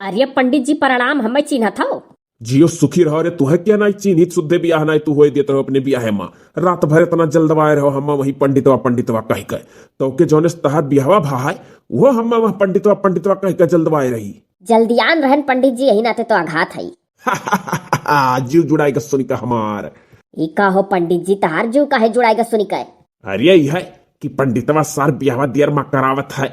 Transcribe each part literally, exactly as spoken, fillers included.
अरे पंडित जी प्रणाम, हमें चिन्हत हो? जियो सुखी रहो रे, तुहे क्या नाई चिन्हित, सुद्धे बियाह नाई तू होए देत रहो अपने बियाहे मा। रात भर इतना जल्दवाए रहो, हम वही पंडितवा पंडितवा कह के। तो के जौने से तहार बियाहवा भा है, वो हम वह पंडितवा पंडितवा कह के जल्दवाए रही। जल्दियान रहन पंडित जी, यही नाते तो आघात है। जीव जुड़ाई का सुनिका हमार। ई का हो पंडित जी, तहार जीव काहे जुड़ाई का सुनिका? अरे ई है कि पंडितवा सार बियाहवा दियर मा करावत है,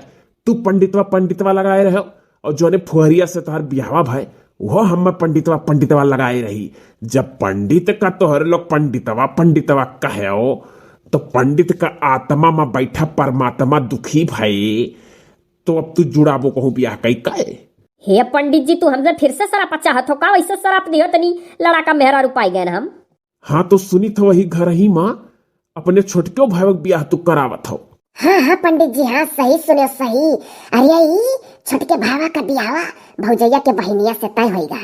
तू पंडितवा पंडितवा लगाए रहो, और जौने फुहरिया से तोहर बियाहवा भय, वो हम पंडितवा पंडितवा लगाए रही। जब पंडित का तोहर लोग पंडितवा पंडितवा कहो, तो पंडित का आत्मा मा बैठा परमात्मा दुखी भय, तो अब तू जुड़ाबो कहूँ बियाह कई कहे। हे पंडित जी, तू हमसे फिर से सराप चाहत हो का? वैसे सराप दियो तनी लड़ाका मेहरारू पाई गए हम। हाँ, तो सुनित हो वही घर ही मा अपने छोटके भाई के बियाह तू करावत हो। हाँ, हाँ, पंडित जी, हाँ, सही सुने, सही। अरे, ई छोटके भावा का बियाहवा भौजैया के बहिनिया से तय होई गा।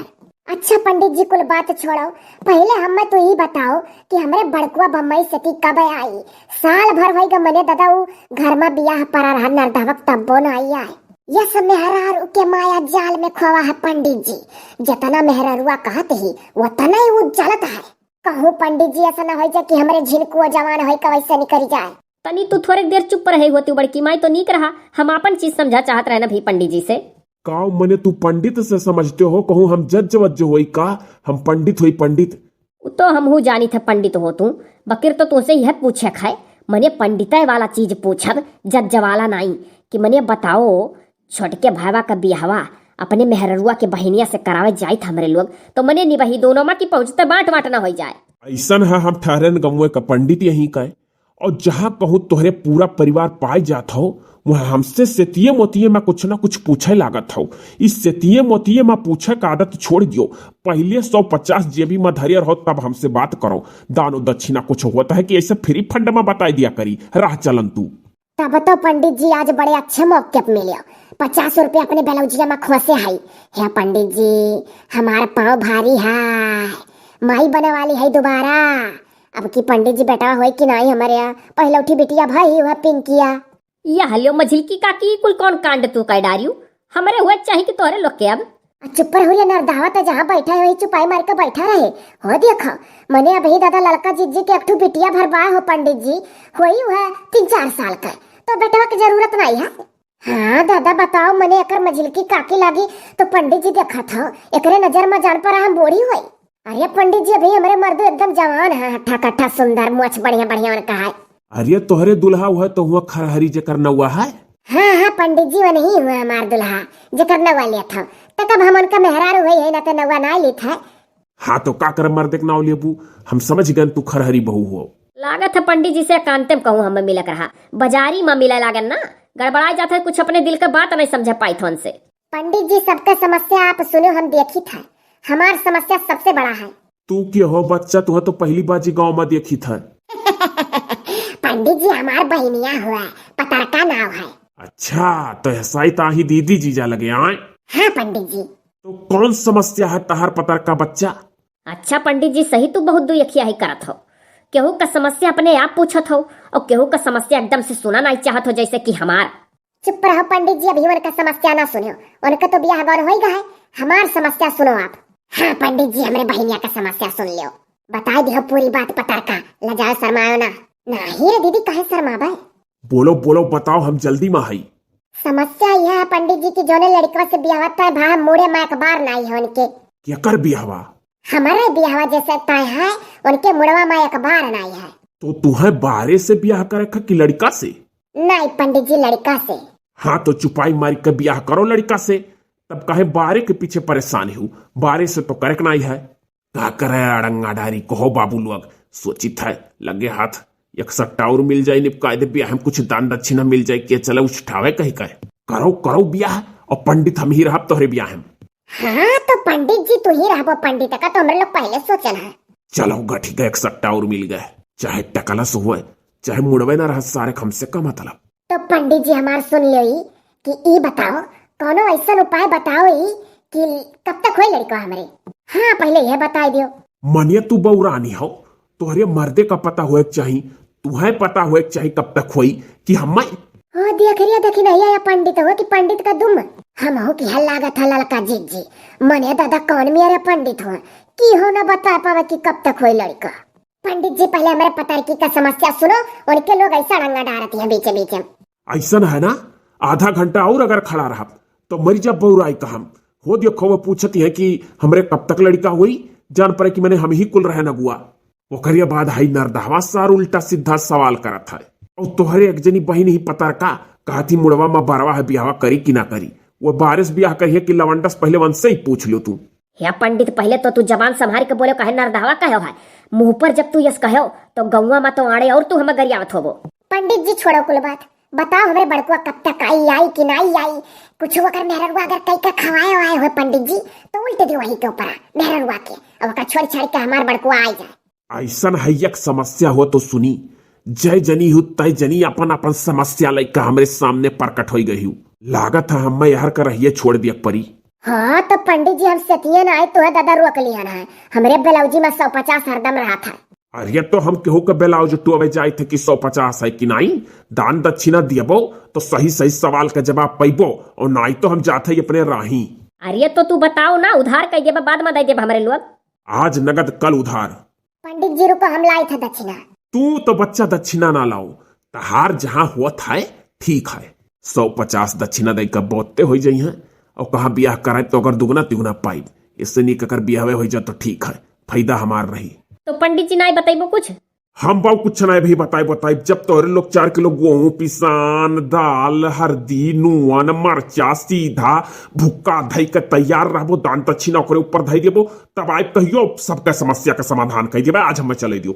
अच्छा पंडित जी, कुल बात छोड़ो, पहले हमें तो ई बताओ कि हमरे बड़कुआ बम्बई से ती कब आई? साल भर होई गा, मने दादा उ घर मा बियाह परा रहा नरदहवक तब्बो ना आई आए। यह सब मेहरारू के माया जाल में खोवा है पंडित जी। जतना मेहरारुआ कहत ही, वतना ही उ जलत है। कहूँ पंडित जी ऐसा ना होई जाए कि हमरे झिनकुआ जवान होई का वैसे निकल जाए। तनी तू थोड़े देर चुप रहे होती बड़की माई तो नीक रहा, हम आपन चीज समझा चाहत रहे ना भी पंडित जी से। काव मने तू पंडित से समझते हो, कहूँ हम जज वज होई का, हम पंडित होई पंडित। उ तो हमहू जानी थे पंडित हो तू, बकिर तो तुमसे यह पूछे खाए, मने पंडित वाला चीज पूछब, जज वाला नाई, कि मने बताओ छोटके भावा का बियाहवा अपने मेहररुआ के बहिनिया से करावे जाइत हमरे लोग, तो मने निबही दोनों मा की पहुँचते बाँट बाँट ना होई जाए। ऐसन है हम ठहरन गमुए का पंडित यहीं का, और जहाँ कहूँ तोहरे पूरा परिवार पाए जात हो, वहाँ हमसे सेतिये मोतिये मा कुछ ना कुछ पूछे लागत हो। इस सेतिये मोतिये मा पूछे का आदत छोड़ दियो। पहले सौ पचास जेबी मा धरियर हो तब हमसे बात करो। दानो दक्षिणा कुछ होता है कि ऐसे फ्री फंड मा बताई दिया करी, राह चलन तू। तब तो पंडित जी आज बड़े अच्छे मौके पे मिले। पचास रुपया अपने ब्लाउजिया मा खोसे हई। हे पंडित जी, हमार पाँव भारी है, माई बने वाली है दोबारा। अब की पंडित जी बेटा होई कि नाई हमारे यहाँ, पहलौठी बिटिया भाई हुआ पिंकिया। या हलियो मझिलकी काकी, कुल कौन कांड तू कह डारियो? हमरे हुए चाही कि तोहरे लोग के अब। आ चुप पर हुरिया नरदहवा त जहाँ बैठा है वही चुपाई मार के बैठा रहे। हो देखो, मने अबही दादा लड़का जिज्जी के एक ठो बिटिया भर बा हो पंडित जी, होई हुआ तीन चार साल का, तो बेटवा के जरूरत नहीं है। हाँ दादा बताओ, मने एकर मझिलकी काकी लागी तो पंडित जी देखत हो, एकरे नजर में जान पर हम बूढ़ी होई। अरे पंडित जी, अभी हमरे मर्दू एकदम जवान है, हट्ठा कट्ठा सुंदर, मोछ बढ़िया बढ़िया उनका है। अरे तोहरे दुल्हा हुआ तो हुआ खरहरी जेकर नौआ है। हाँ हाँ पंडित जी, वो नहीं हुआ हमार दुल्हा जेकर नौआ लिया था, तो तब हम उनका मेहरारू हुई है ना तो नौआ ना ली था। हाँ तो का कर मर्दे के नाव लेबू, हम समझ गन तू खरहरी बहू हो। लागत है पंडित जी से एकांते में कहूँ हमें मिलक रहा, बाजारी में मिले लागन ना, गड़बड़ाए जात है, कुछ अपने दिल के बात नहीं समझ पाई थे उनसे। पंडित जी, सबका समस्या आप सुनो, हम देखी था, हमार समस्या सबसे बड़ा है। तू के हो बच्चा, तुहे तो पहली बाजी गाँव में देखी था। पंडित जी, हमार बहिनिया हुआ, पतरका नाव है। अच्छा, तो ऐसा ही ताही दीदी जीजा लगे आए। हाँ पंडित जी। तो कौन समस्या है तहार पतरका बच्चा? अच्छा पंडित जी, सही तू बहुत दुयखिया ही करत हो। केहू का समस्या अपने आप पूछत हो और केहू का समस्या एकदम से सुना नहीं चाहत हो, जैसे कि हमार। चुप रहो पंडित जी, अभी उनका समस्या ना सुनो, उनका तो बियाह गौर होई गा है। हमार समस्या सुनो आप। हाँ पंडित जी, हमरे बहिनिया का समस्या सुन लियो, बताई दियो पूरी बात पतरका, लजाओ शर्माओ ना। नहीं रे दीदी, काहे शर्माबे? बोलो बोलो, बताओ, हम जल्दी में हई। समस्या यह है पंडित जी कि जोने लड़कवा से बियाह तय भा, मुड़े में एक बार नाई है उनके। केकर बियाहवा? हमारे बियाहवा जैसे तय है, उनके मुड़वा में एक बार नाई है। तो तुहे बारे से बियाह करे खा कि लड़का से? नहीं पंडित जी, लड़का से। हाँ तो चुपाई मारी के बियाह करो लड़का से, तब काहे बारे के पीछे परेशान हो? बारे से तो करे के नाई है। का करे अड़ंगा डारी कहो बाबू लोग, सोचित है लगे हाथ एक सट्टा और मिल जाए, निपकाए दे बियाह में कुछ दान दक्षिणा मिल जाए, के चले उछठावे कही कहे। करो करो बियाह, और पंडित हम ही रहब तोहरे बियाह में। हाँ तो पंडित जी तू ही रहबो पंडित का, तो हमरे लोग पहले सोचल है। चलो गठी का एक सट्टा और मिल गए, चाहे टकलस हुए चाहे मुड़वे ना रह, सारे हमसे का मतलब। तो पंडित जी हमार सुन लियो ई कि ई बताओ, कौनो ऐसन उपाय बताओ ई कि कब तक होई लड़का हमरे। हाँ पहले यह बताई दियो। मनिया तू बौरानी हो, तोहरे मर्दे का पता होए के चाही, तुहे पता होए के चाही कब तक होई कि हमें। ओ देख रिया, देखी नहीं आया पंडित हो कि पंडित का दुम। हमहू के यहाँ लागत है ललका जिज्जी। मने दादा कौन मेरे पंडित हो कि हो ना बता पावे कि कब तक होई लड़का। पंडित जी पहले हमरे पतरकी का समस्या सुनो, उनके लोग ऐसा रंगा डारत हैं बीचे बीचे। ऐसन है ना, आधा घंटा और अगर खड़ा रहब तो मरी जब बौराई का हम। हो देखो वो पूछत हैं कि हमरे कब तक लड़का होई, जान पड़े कि मने हम ही कुल रहे नगुआ। ओकरे बाद हई नरदहवा सार उल्टा सीधा सवाल करत है। और तोहरे एक जनी बहिन ही पतरका कहत ही मुड़वा मा बरवा है, बियाहवा करी कि ना करी। वो बारिश बियाह करिए कि लवंडस पहले वनसे ही पूछ लो तू। हे पंडित, पहले तो तू जबान संभार के बोले, कहे नरदहवा कहे है। मुँह पर जब तू यस कहो तो गौवा मा तो आड़े और तू हमें गरियावत होबो। पंडित जी छोड़ो कुल बात, बताओ हमरे बड़कुआ कब तक आई, आई कि नाई आई? कुछ ओकर मेहररुआ अगर कई का खवाए वाए हुए पंडित जी तो उल्टे दी वही के ऊपर मेहररुआ के, अब ओकर छोड़ छाड़ के हमार बड़कुआ आई जाए। ऐसन है एक समस्या हो तो सुनी, जय जनी हूँ तय जनी अपन अपन समस्या लइका हमरे सामने प्रकट होई गई हूँ। लागत है हमें यार का रहिए छोड़ दिया परी। हाँ तो पंडित जी हम सेतिये ना आए तो है दादा रोक लिया ना है, हमरे ब्लाउजी में सौ पचास हरदम रहत है। अरे तो हम केहू के ब्लाउज टोवे जाए थे कि सौ पचास है कि नाई, दान दक्षिणा दियबो तो सही सही सवाल का जवाब पैबो और नाई तो हम जात है अपने राही। अरे तो तू बताओ ना, उधार कह देबा बाद में दे देबा हमरे लोग। आज नगद कल उधार। पंडित जी रुको, हम लाई थे दक्षिणा। तू तो बच्चा दक्षिणा ना लाओ, तहार जहाँ होत है ठीक है, सौ पचास दक्षिणा दे के बहुते हो जाई हैं, और कहाँ बियाह कराए तो अगर दुगना तिगुना पाई, इससे नीक अगर बियाहवे हो जा तो ठीक है, फायदा हमार रही। तो पंडित जी नाई बताइबो कुछ? हम बाऊ कुछ नाई भी बताई बताई, जब तोहरे लोग चार किलो गेहूं पिसान, दाल, हरदी, नून, मरचा, सीधा, भुक्का धई के तैयार रहबो, दान दक्षिणा ओकरे ऊपर धई देबो, तब आइब कहियो सबका समस्या का समाधान कर देबे। आज हमें चले दियो।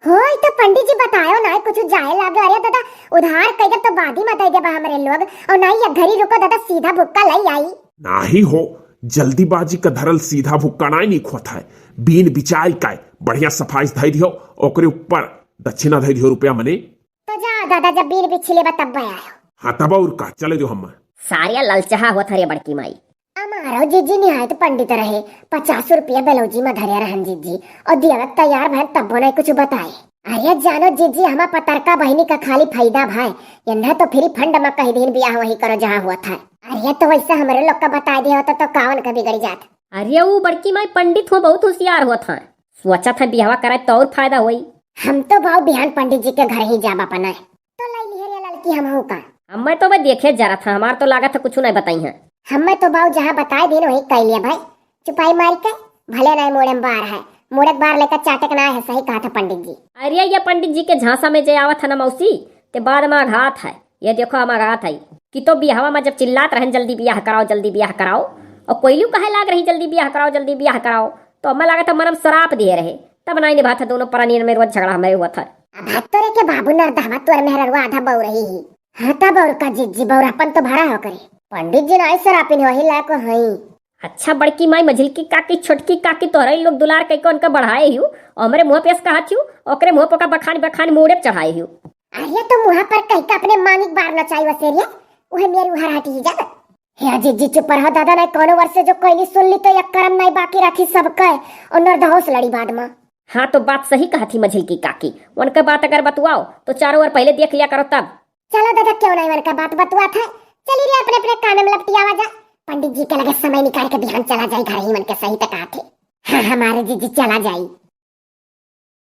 होय तो पंडित जी बतायो ना कुछ जाए लागे। अरे दादा, उधार कह देब तो बादी में दे देबा हमरे लोग, और ना ही एक घड़ी रुको दादा, सीधा भुक्का ले आई। नाही हो, जल्दीबाजी का धरल सीधा भुक्का नाई निक होत है। बीन बिचाई का बढ़िया सफाई से धई दियो, ओकरे ऊपर दक्षिणा धई दियो रुपया मने। तो जा दादा, जब बीन बिछी लेबा तब आयो। हाँ तब और का, चले दियो हम। सारे ललचहा होत हरे बड़की माई। हमारो जीजी निहायत पंडित रहे, पचास रुपया ब्लाउजी में धरे रहन जीजी, और दियावत तैयार भन तब्बो नहीं कुछ बताए। अरे जानो जीजी, हमा पतरका बहिनी का खाली फायदा भाई, यन्ना तो फ्री फंड में कह दीन बियाह वही करो जहाँ हुआ था। अरे तो वैसे हमरे लोग का बताए दिया होता तो कावन का बिगड़ जात। अरे वो बड़की माई पंडित हो, बहुत होशियार होत हैं, सोचत हैं बियाहवा कराए तो और फायदा होई। हम तो बाऊ बिहान पंडित जी के घर ही जाब अपना। तो लाई लिहे रे ललकी हमहू का। हमें तो भाई देखे जरा था, हमार तो लागत है कुछ नहीं बताई है। हमें तो बाऊ जहाँ बताए दिन वही कह लिया भाई, चुपाई मार के। भले नहीं मोड़े में बार है, मोड़े के बार लेकर चाटे के ना है, सही कहा था पंडित जी। अरे ये पंडित जी के झांसा में जे आवत है ना मौसी, ते बाद में आघात है। ये देखो हम आघात है कि तो बियाहवा में जब चिल्लात रहन जल्दी बियाह कराओ, जल्दी बियाह कराओ, और कोयलू कहे लाग रही जल्दी बियाह कराओ, जल्दी बियाह कराओ, तो हमें लागत है मरम शराप दिए रहे, तब नहीं निभात है दोनों प्राणी में रोज झगड़ा हमें हुआ था। अब हाथ तोरे के बाबू नरदहवा तोर मेहररुआ आधा बऊ रही ही। हाँ तब और का जीजी, बौरापन तो भरा हो करे। पंडित जी ना ऐसे रापिन हो ही लायक हई। अच्छा बड़की माई, मझिलकी काकी, छोटकी काकी, तोहरा ही लोग दुलार कह के उनका बढ़ाए हियो, और हमरे मुँह पे कहा थियो, ओकरे मुँह पे का बखान बखान मूड़े पे चढ़ाए हियो। अरे तो मुँह पर कह के अपने मांगिक बार नचाई वसेरिया, उहे मेरी उहर हटी ही जा। हे जीजी चुप रहो दादा, नहीं कोनो वर्ष से जो कोई नहीं सुन ली तो एक करम नहीं बाकी रखी सबके, और नरदहोस लड़ी बाद में। हाँ तो बात सही कहा थी मझिलकी काकी, उनका बात अगर बतुआओ तो चारों ओर पहले देख लिया करो तब। चलो दादा, क्यों नहीं मन का बात बतुआ था। चली रे अपने अपने काम में लपटियावा जा। पंडित जी के लगे समय निकाल के बिहान चला जाए घर ही मन के सही तक आथे। हाँ, हमारे जीजी चला जाई।